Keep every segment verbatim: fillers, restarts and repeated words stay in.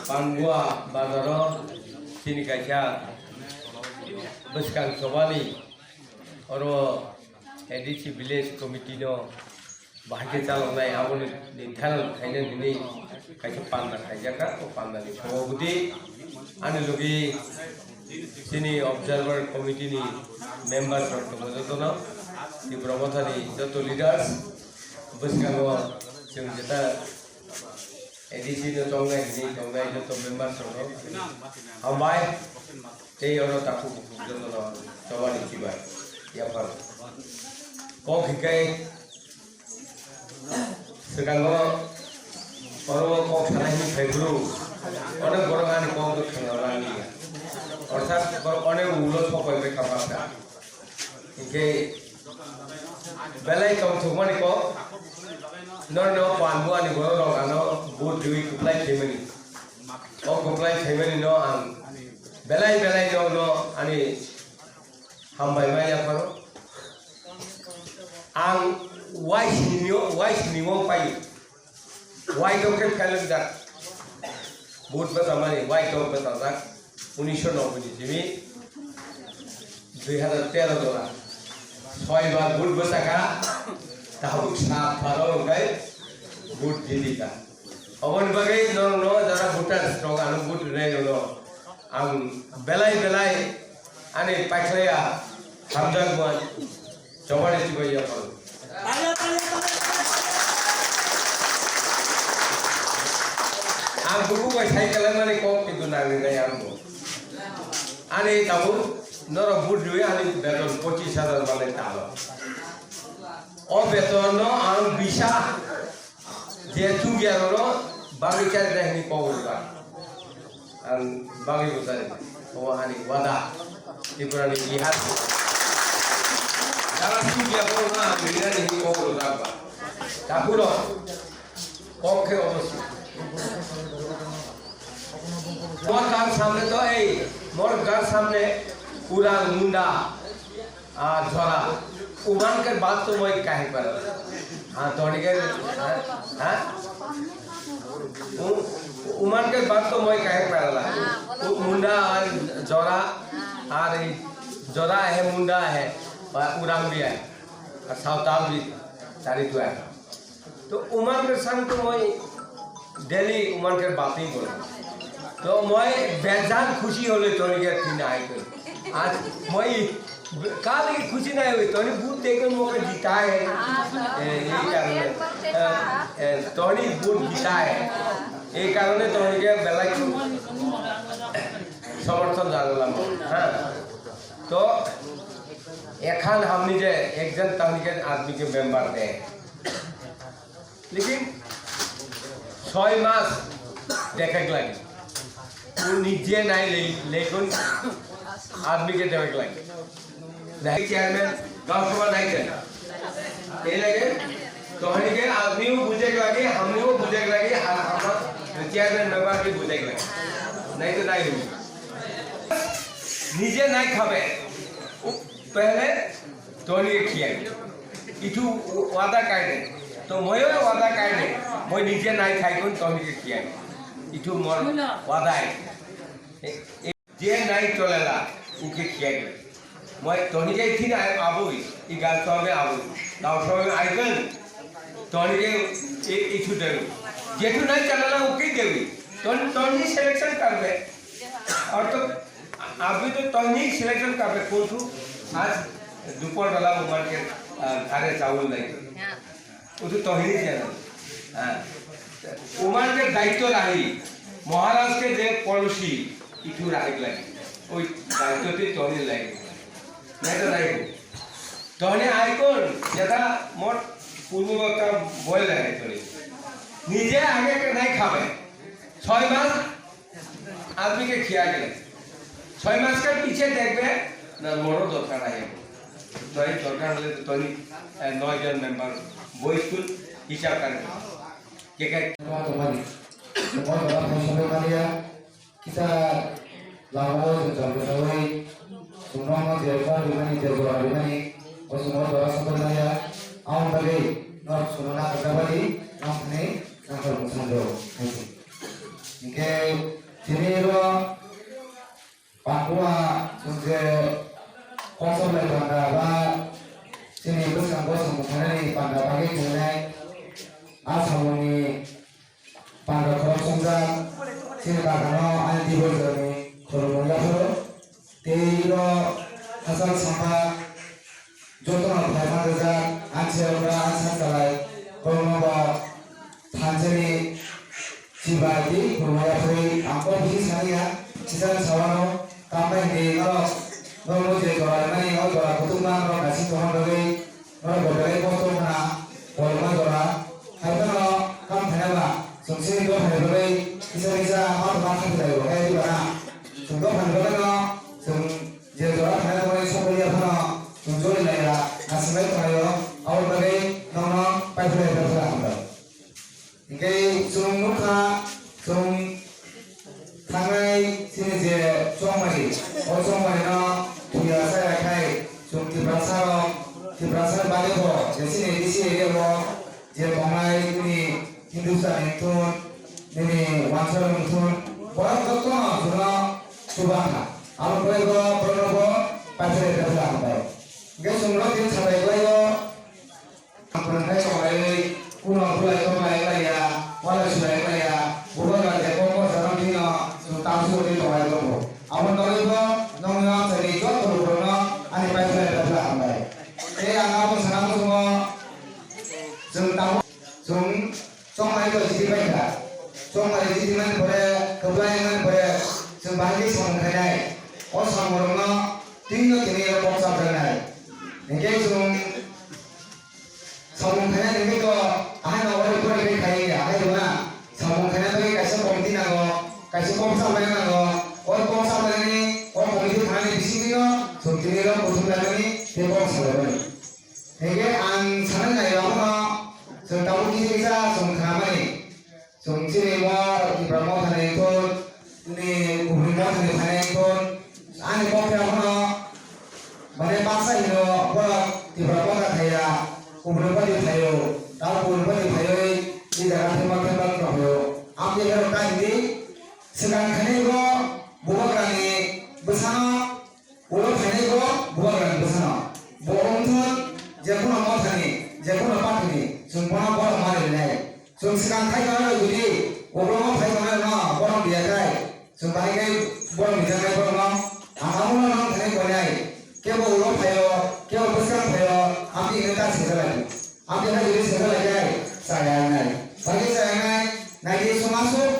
Pangua bazaro chini kaisa bwskang chobani oro A D C village committee no bahai khe chaloknai aboni nirtharon khaina hinwi kaisa panda khaijak kha. O pandani sabapati ani logi chini observer committee ni members rok tongo jotono, Tripura Mothani joto leaders, bwskango chwng jeta A D C no tongnai hinwi tongnai joto members rokno hambai. Tei oro takhuk bukhuk jotono chobani chibai yaphar. Kok hikai swkango oro o kok sana hinwi phaiphuru onek borok ani kok no khwna nangya. Orthat borok onek ulo sok bai bai kha baksa. Hinkhe belai tongthokmani kok norno panbuani borok rok ano vote riwi kwplai khaimani. O kwplai khaimani no ang belai belai no no ani hambai ma yapharo. Ang Y C ni o, Y C ni o pai. White dog khe pheleng jak. Vote bwsa mani white dog bwsa jak. Unisho noboi ni simi dui hazar tero jora. Soi bar vote bwsa kha. Tabuk sat pharo hwnkhe vote jiti kha. Oboni bagwi norokno jara voters rok ano vote rwnai rokno ang belai belai ani paikhlaiya hamjakmani chobani chibai yapharo. Ang buku bai sai kalaimani kok kintu nangni nai ang bo. Ani tabuk norok vote riwi ani beton pochis hajar manwi talo. O betonno ang bisa je chukya rokno bagwi chari nai hwnwi kok rwkha. Ang bagwi bo chari. Obo ani wada. Tripura ni ihar. Jara chukya borokno ang rinani hwnwi kok rwkha ba. Takhurok. Kok khe obo se. Mor ghar samne to ei, mor ghar samne Urang, Munda, ah, Jora. Uman ke baat to moi kahe para. Ha, Dhoni ke, ha? Ha? U-, Uman ke baat to moi kahe para la. U-, Munda aur Jora, aur Jora hai, Munda hai, aur Urang bhi hai, aur Sawtal bhi, sari tu hai. To Uman ke sang to moi daily Uman ke baat nahi bol. To moi bejak khushi hole Dhoni ke tin aai to. Aaj moi kal ki khushi nahi hui, Dhoni vote deke mujhe jita hai. Eh, ye karne. Eh, eh, Dhoni vote jita hai. Ye karne Dhoni ke belai samarthon janalam. Ha. To ekhan hamni je ekjon Dhoni ke aadmi ke member de. लेकिन छह मास देखे के लगे। वो निजे नहीं ले, लेकिन आदमी के देवे के लगे। नहीं चेयरमैन गांव सभा नहीं थे। ये लगे, तो हनी के आदमी वो बुझे के लगे, हमने वो बुझे के लगे, हम, हम चेयरमैन मेंबर भी बुझे के लगे। नहीं तो नहीं हुई। निजे नहीं खावे। वो पहले Dhoni ke khiyai. Itu wada kaine. To moyo wada kaine. Moi nije nai khai kun Dhoni ke khiyai. Itu mor wada hai. E, e, je nai cholela, uke khiyai. Moi Dhoni ke thin ai abui. I gal to me abui. Gal to me ai kun. Dhoni ke e, itu dewi. Jetu nai cholela uke dewi. Dhoni, Dhoni selection karbe. Or to अभी तो तोहनी सिलेक्शन कर रहे कौन तू? आज दोपहर वाला उमर के, अ, घरे चावल नहीं। हाँ। वो तो तोहनी से है। हाँ। उमर के दायित्व राही, महाराज के जे पॉलिसी इथु राही लगे। वो दायित्व ते तोहनी लगे। नहीं तो नहीं हो। तोहनी आइकन, जदा मोर पूर्व वक्ता बोल रहे थे। निजे आगे के नहीं खावे। ছয় মাস আদমিকে খিয়া গেলে, ছয় মাসের পিছে দেখবে না, মোরও দরকার আছে। তো এই দরকার হলে তো তনি, আহ, নয় জন মেম্বার বই স্কুল হিসাব করে। কে কে Kita Lama o chwng chal kwsawi chwng nokno je kok rimani, je jora rimani, o chwng o jora sokwi manya. Aboni bagwi norok chwngno nakarjak bagwi nang thani nangkar mung sanjo hai se. Hinkhe tini oro Pakuwa chwng je kok sablai panda ba chini bwskango samung khainani panda bagwi khainai a samungni panda khorok chongjak chini bagano ani diborjorni khulumung yapharo tei iro hachal samha jotono phai manrwjak, ani se ura ani sak chalai borokno bo thansa ni chibai di khulumung yaphari ang kok bisi sani ya, kisa sawano tambai hwnwi norok norokno je jora rimani o jora kutung ma norok naising tongna bagwi norok bo belai kosto wngkha na kolma jora hai phano kam khaina ba chwng sini dok hai bagwi kisa kisa ma tongma khapi lai bo kaya di bana chwng dok hai bagwi no chwng je jora khaina tongmani sokoli ya phano chwng joli lai ya naising lai tonglaio aboni bagwi nokno paithulai paithulai hambai. Hinkhe chwng nukha, chwng thangnai chini je chongmari, o chongmarino thwiya chaya khai chwng Tiprasa rok, Tiprasa ni bagwi bo je chini A D C area o je tongnai nini Hindustani wngthun, nini Wanchar wngthun, borok jotono chwngno chuba kha. Abo bagwi bo borokno bo paithai paithai hambai. Hinkhe chwng rok din sabai kwlaio. Ang phwrwngthai tonglaiwi, kuno bulai tonglai laiya, walai sulai laiya, bubagra je kok kosa no phino chwng tamsukgwi tonglai tongo. Aboni bagwi bo nokni amchaini joto lukurokno ani paithulai paithulai hambai. Tei ang abo sana muchungo chwng tabuk chwng chongmani bo chiti paikha. Chongmani chiti mani pore, kwplai mani pore, chwng bahai khe samung khainai. O samungrokno twino tini oro kok chapjaknai. Hinkhe chwng Samung khaina nini to ahai no ori pori bai khai ya, hai rwna. Samung khaina bagwi kaisa committee nango, kaisa kok samani nango. O kok samani, o committee khanani bisingtwi no chwng tini rok kuthum laimani tei kok salaimani. Hinkhe ang sanai nai abono chwng tabuk kisa kisa chwng khnamani. Chwng chini mo Tipra Motha ni thun, chini kubuni motha ni phainai thun, ani kok khe abono, mane baksa hino borok Tipra Motha thaiya, kubuni padi thaio, tamo kubuni padi thaioi, ni jaga thema thema tongphaio. Amtwi khe rok ta hindi, swkang khainai bo bubagrani bwsano, Ulo phainai bo bubagrani bwsano. Bo wngthun jekhuno mothani, jekhuno pathini, chwng bono borok ma rinai. Chwng swkang khai tongnai rok jodi ulo phai tongnai rokno borok riya khai, chwng bahai khe borok rijaknai borokno ang abono nang thani koinai. Kebo ulo phaio, kebo bwskang phaio, amtwi hwnwi ta sengsa lai. Amtwi hai jodi sengsa lai khe chaya wngnai. Bahai chaya wngnai, naidi chwng aswk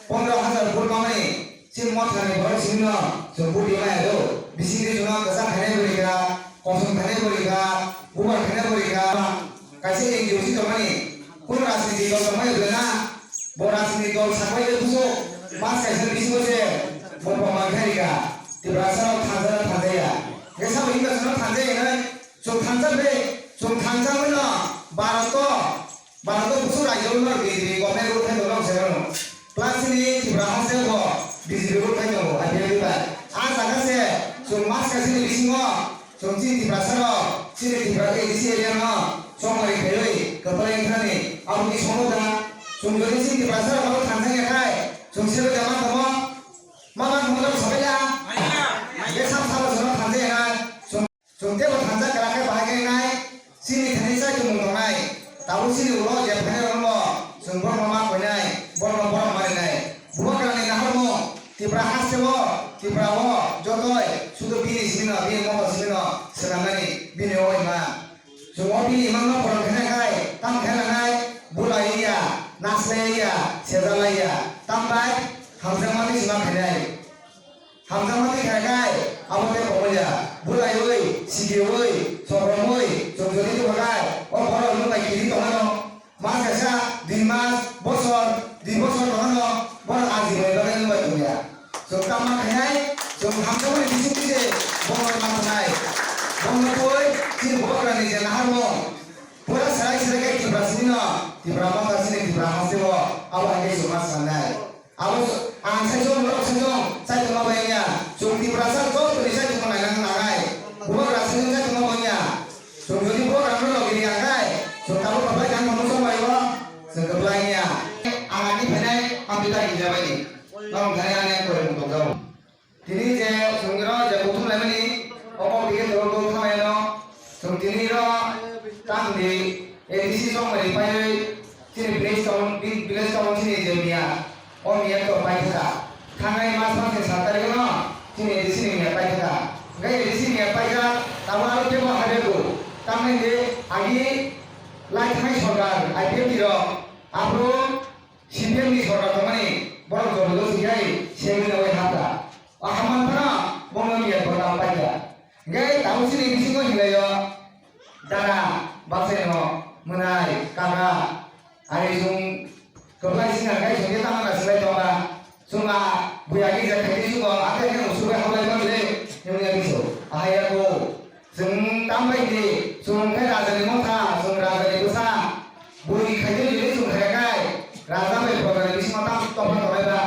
pondro hajar vote mamani. Chini mothani borok simi no chwng buti maya do. Bisingtwi chwngno kwchak khainai bo rikha, kosom khainai bo rikha, bubar khainai bo rikha. Kaisa N G O si tongmani, kunu rajniti dol tongmani bwlai na, bo rajniti dol sakwlai bai bujo, mas kaisa bisingo se bo proman khai rikha. Tiprasa rok thansa na thansa ya. Hwnkhe sabo hinba chwngno thansa ya hinwi chwng thansa bai, chwng thansa bai no Bharat o Bharat o kuchuk rajyo no B J P government rule khai tongo se no. Plus chini Tripura haste bo B J P rule khai tongo, I P F T bai. A jaga se chwng mas kaisa ni bisingo chwng chini Tiprasa rok, chini Tripura A D C area no chongmari khaiwi kwplai wngthani abo ni somo da. Chwng jodi chini Tiprasa rok abo thansa ya khai chwng sebe da ma tamo. Ma ma tamo da sabai ya. Ye sam sabo chwng thansa ya khai chwng Chwng teibo thansa kwrak khe bahai khe wngnai, chini thani chaitumung tongnai. Tabuk chini ulo je phainairokno chwng borokno ma koinai, borokno borok ma rinai. Bubagrani naharmung Tipra hasteo, Tipra o jotoi sudu bini simino, bini mokol simino swnamnani bini o imang. Chwng o bini imangno poron khainai khai, tamo khe nangnai, bulai ya, naslai ya, sejalai ya, tambai hamjakmani sima khainai. Hamjakma twi kha khai, abo tei komolya, bulaiwi, sikiwi, sobromwi, chongjoni tongkha khai, o borok nwng bai kiri tongmano. Mas kaisa, dui mas, bosor, dui bosor tongmano, borok aji bai bagwi nwng bai tongya. Chwng tamma khainai, chwng hamjakmani bisingtwi se bono ma thangnai. Bono twi chini borokrani je naharmung, pura serai serai khe Tipra sinino, Tipra motha sini Tipra hasteo, abo hai khe chwng ma sanai. Abo ang saichung, norok saichung, chaitongma bai wngya. Nini ro tamni A D C song bai pai chini village town, village town chini je miya, o miya to pai kha. Thangai mas mas ni sat tarikh no chini A D C ni miya pai kha. Gai A D C miya pai kha, tamo aro kebo habe go. Tamni je agi lai thangai sorkar, I P F T ro, abro C P M ni sorkar tongmani borok jobo jobo sikhai sengwi nangwi hapra. O haman phano bono miya borok paikha. Hingke tabuk chini bisingo hinlaio dara baksaino mwnai kaka ari chwng kwplai singa kai chwngke tamo na swlai tongma. Chwng a buya kisa khaidi chwng ake khe usuk bai hablai mani le hinwi ya biso. Ahai ya ko chwng tam bai di chwng khe rajani motha chwng rajani bwsa bui khaidi jodi chwng khe kai raja bai proja ni bisingo tam tongma tongnai ba.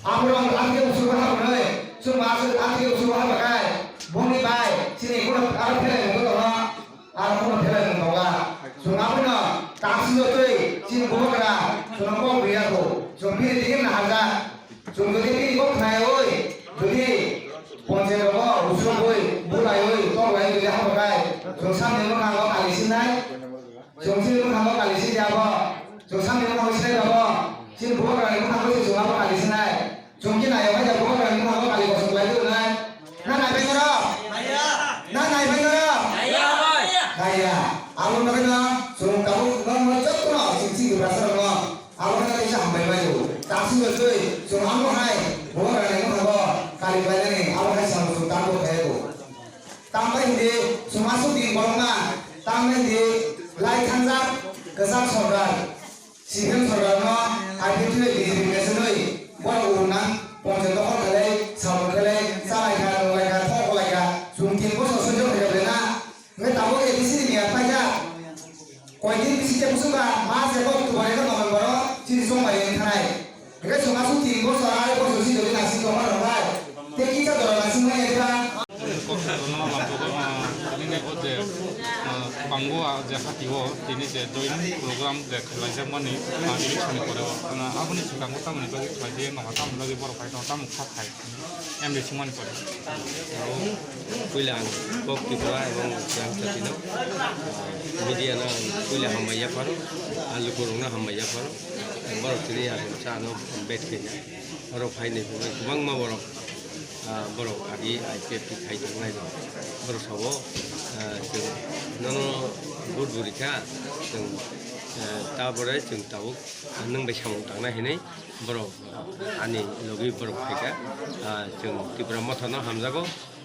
Aborok atike usugo habanai, chwng ma aswk atike usugo habakai, boni bai, chini borok aro phelai mungwi tongo, aro bono phelai mung tongo. Chwng abono taksino twi, chini bubagra, chwngno kok rwya kho, chwng bini tini naharjak, chwng jodi bini kok khnayaui, jodi ponchai rogo usugwi, bulaiwi, toklaiwi jodi habakai, chwng samni mwkhango kali sinai. Chwng chini bwkhango kali sidi abo. Chwng samni bwkhango sinai abo. Chini bubagrani bwkhango se chwng abo kali sinai. Chwng khe naiya bai da bubagrani bwkhango kali kosong lai di nai. Na nai bai noro? Na nai bai noro? Naiya. Abo nai no chwng tabuk no no jotto no chwng chini bwrasa rok no. Abo nai kaisa hambai bai o. Taksino twi chwng amo hai bubagrani bwkhango kali bai nani abo hai samung chwng tabuk khai o. Tambai hindi sumasu din borokma, tambai hindi lai thangjak kwchak sorkar, C P M sorkarno I P F T bai B J P mesenoi borok urunang ponchayat dokhol khalai, samung khalai, chalaikha, nunglaikha, thok bolaikha, chwng tin bosor sojok khaikha belai na. Hwnkhe tabuk A D C ni miyar paijak. Koidin bisi khe bwswk ba, March eba October eba November o chini chongmani wngkha nai. Hwnkhe chwng aswk tin bosor, arai bosor si jodi nasing tongma rok bai. Tei kisa jora nasing manya kha. Kok sarono lamsogo, ah, tini o je, ah, Pangua je hati o, tini je joining program je khlaijakmani, ah, election ni pore o. Ano aboni swkango tamoni bagwi khlai je, noha tamoni bagwi borok hai tong, tamo kha khai. M D C mani pore. Aro puila ang kok Tripura ebong Siang Chati no, ah, media no ang puila hambai yapharo, ah, lukurok no hambai yapharo. Borok tini aswk sa ano bet khaina. Oro phainai phunai kwbangma borok, ah, borok agi I P F T khai tongnai rok. Borok sabo, ah, chwng nono vote bo rikha, chwng, ah, tabore chwng tabuk, ah, nwng bai samung tangnai hinwi borok, ah, ani logi borok phaikha. Ah, chwng Tipra Motha no hamjago.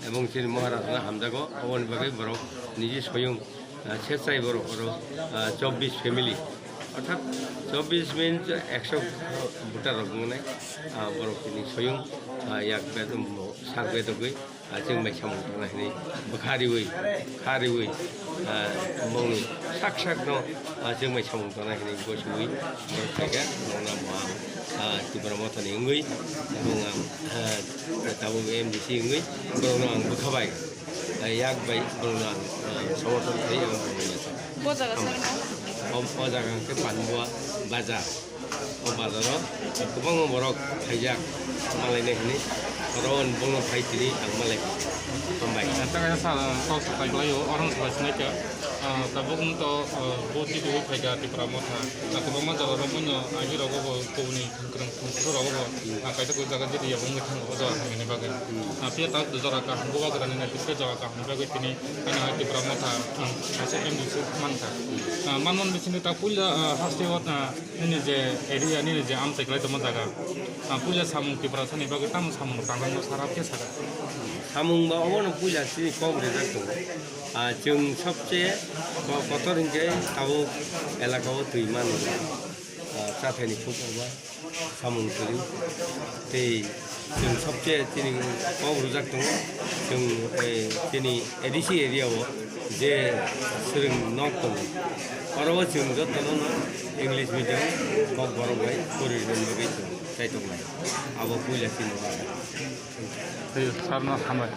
Ebong chini Maharaj no hamjago, oboni bagwi borok niji soyung, ah, sechai borok oro, ah, chobbish family, orthat chobbish means ekso voter rok wngnai, ah, borok chini soyung, ah, yak bedom sak bedogwi, ah, chwng bai samung tangna hinwi bwkha riwi, kha riwi, ah, bongni sak sak no, ah, chwng bai samung tangna hinwi gosiwi borok phaikha, nokna ma, ah, Tipra Mothani wngwi, ebong ang, ah, tabuk M D C wngwi borokno ang bwkha bai, ah, yak bai borokno ang, ah, somorthon khai ang borokno yacha. O jaga sari mo? O, o jaga hwnkhe Panbua bazar. O bazaro kwbangma borok phaijak malaina hinwi. Oro bongno phai tini ang malai. Hambai. Tei kaisa sal, kok sapai kwlaio, oro no salai sinai kha. Ah, tabuk wng to, ah, bo twi twi phaikha Tipra Motha. Ah, kwbangma jaga rok wngmano, ah, agi rogo bo kubuni kwrwng kwrwng rogo bo, ah, kaisa kok jaga jeti yabo wngwi thango o jaga hamya ni bagwi. Hmm. Ah, phiya ta jora kaham bubagra ni naitwi khe jaga kaham ni bagwi tini, ano hai Tipra Motha, ah, kaisa M D C mankha. Hmm. Ah, manman bisingtwi ta puila, ah, haste o, ah, nini je area, nini je amchai kwlai tongma jaga, ah, puila samung Tiprasa ni bagwi tamo samung tangjak no sara phiya saka. Samung ba obono puila chini kok rijak tongo. Ah, chwng sobse ko-, kotor hinkhe tabuk elaka o twi mano, ah, chathaini khuk oba samung kwrwi. Tei chwng sobse chini kok rwjak tongo. Chwng, eh, chini A D C area o je swrwng nok tongo, oro o chwng jotono no English medium kok borok bai pori rwna bagwi chwng chai tongnai. Abo puila chini. Tei sarno hambai.